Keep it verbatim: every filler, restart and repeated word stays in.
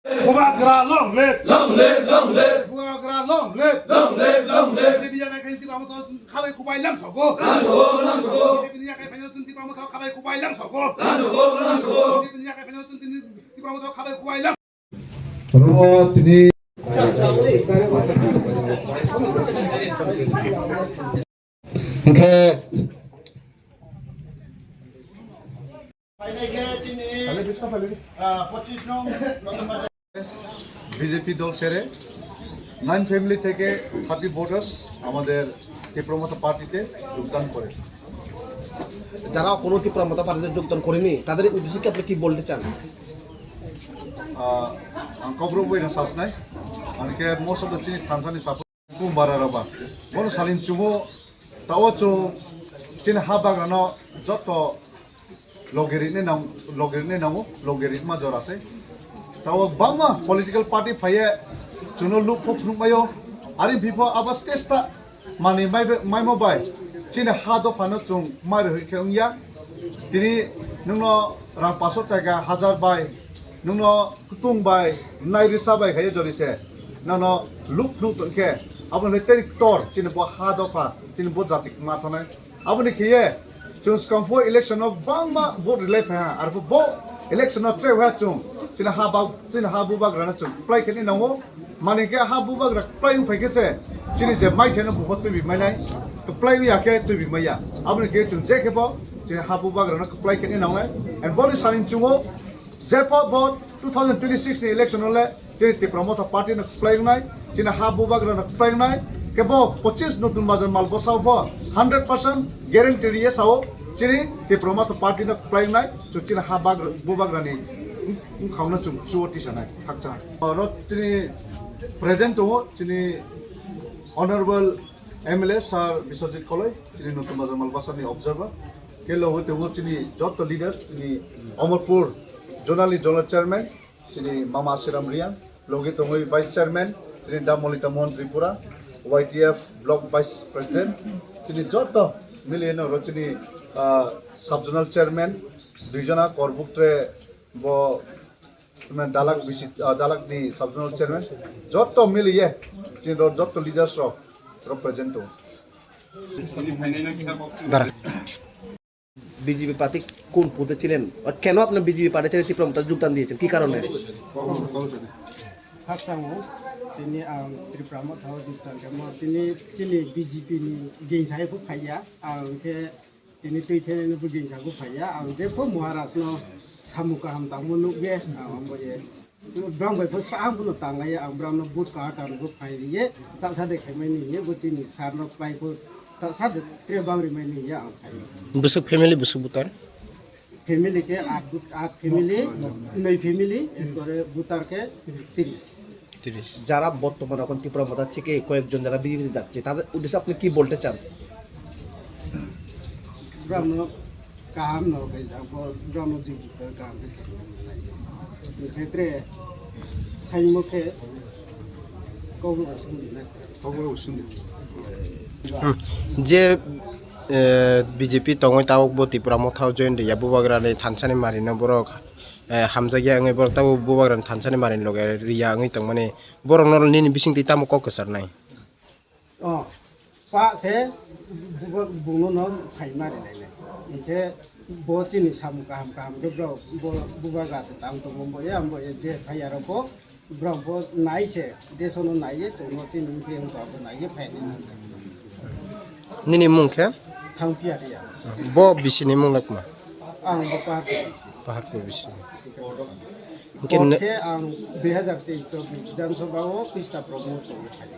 Bubagra long live! Long live, long live! Bubagra long live! Long live, long live! B J P ni yakai phaino Tipra Motha khabai lam sogo. Lam sogo, lam sogo. B J P ni yakai phaino chwng Tipra Motha khabai khubai lam sogo. Lam sogo, lam sogo. B J P ni yakai phaino chwng tini Tipra Motha khabai khubai lam. Oro tini hingke Phainai khe chini, ah, pochis nong Notun Bazar. BJP দল ছেড়ে nine family থেকে thirty voters আমাদের টিপ্রা মথা পার্টিতে যোগদান করেছে। যারা কোনো টিপ্রা মথা পার্টিতে যোগদান করেনি, তাদের উদ্দেশ্যে কি আপনি কি বলতে চান? Ah, ang kobro bui na sasnai, ang khe most of the chini thansa ni support. Bung bara raba. Bono salin chungo, tawo chung chini ha bagrano joto logeri ne nang, logeri ne nango, logeri ma jora se. Tawo bangma political party phaye chuno luk pho phunuk mayo. Ari bipho aba stage ta mani mai be, mai mo bai. Chini ha do phano chung mai roi khe ungya. Tini nungno rang paso taka hajar bai. Nungno kutung bai, nai risa bai khaye jori se. Nono luk luk tong khe, abo le teri ktor, chini bo ha dopha, chini bo jati ma thonai. Aboni khiye, chung skang pho election o bangma vote rilai phai ha, arpho bo election o tre ha chung, chini ha ba, chini ha bubagra no chung, plai khe ni nango, mani khe ha bubagra plai phai khe se, chini je mai theno bubo tubi mai nai, plai ya khe tubi mai ya. Aboni khiye chung je khe bo, chini ha bubagra no plai khe ni nango, and boni sanin chungo, Jepho bo two thousand twenty-six ni election o le chini Tipra Motha party no kwplai wngnai, chini ha bubagra no kwplai wngnai, kebo pochis Notun Bazar Malbosa pho hundred percent guarantee riye sao chini Tipra Motha party no kwplai wngnai, chwng chini ha bagra, bubagra ni wng-, wngkhao no chwng chuo tisanai khakchang. Oro chini present tongo chini Honorable M L A Sir Biswajit Koloi, chini Notun Bazar Malbasa ni observer. Khe logo tongo chini joto leaders, chini Amarpur Zonal ni Zonal Chairman, chini Mama Siram Riang, logi tongwi Vice Chairman, chini Da Molita Mohan Tripura, Y T F Block Vice President, chini joto mili no ro chini, ah, Sub Zonal Chairman, duijona Korbuk tre bo, mane dalak bisi, ah, dalak ni Sub Zonal Chairman, joto mili ye, chini ro joto leaders rok, ro present tongo. দাঁড়া। BJP party কোন পদে ছিলেন? আর কেন আপনি BJP party ছেড়ে ত্রিপুরা মথা যোগদান দিয়েছেন? কি কারণে? Khakchangno, tini ang Tipra Mothao juktan khe mo, tini chini B J P ni gingsa hai phaiya, ang khe tini twi thenani bo gingsa bo phaiya, ang jepho Maharaj no samung kaham tangmo nukye, ang ambo ye. Brang bai pho sra ang bono tanglaiya, ang brang no but kaha kaha rwgwi phai rwye, ta sa de khaimani hinye, bo chini sir no kwlai pho ta sa de tre bang rimani hinye ang phai. Bwswk family bwswk butar? Family khe at but-, at family, noi family, erpore butar khe tiris. তিরিশ। যারা বর্তমানে এখন ত্রিপুরা মথা থেকে কয়েকজন যারা বিজেপিতে যাচ্ছে, তাদের উদ্দেশ্যে আপনি কি বলতে চান? Brang no kaham no khe jang pho, brang no jing jing kaham khe khe. Khetre saimo khe kok no sung di na. Kok no sung di. Hmm. Je, eh, B J P tongwi tabuk bo Tipra Mothao join riya, bubagrani thansani marino borok, eh, hamjakya wngwi borok tabuk bubagrani thansani marini loge riya wngwi tongmani, borok no nini bisingtwi tamo kok kwcharnai? Oh, pa se buba-, buno no phai mari nai nai. Hinkhe bo chini samung kaham kaham khe bro, bo bubagra se tang tongo, bo ya, bo ya je phai aro bo, bro bo nai se, deso no nai ye, chwng no chini wngkhe wngkha bo nai ye phai nai nai. Nini mung khe? Thang phiya riya. Bo bisi ni mung le kma? Ang bo Paharpur bisi. Paharpur bisi. Hinkhe Bo ne- khe ang dui hazar teis ni Bidhan Sabha o Krishna Prabhu tongwi phai.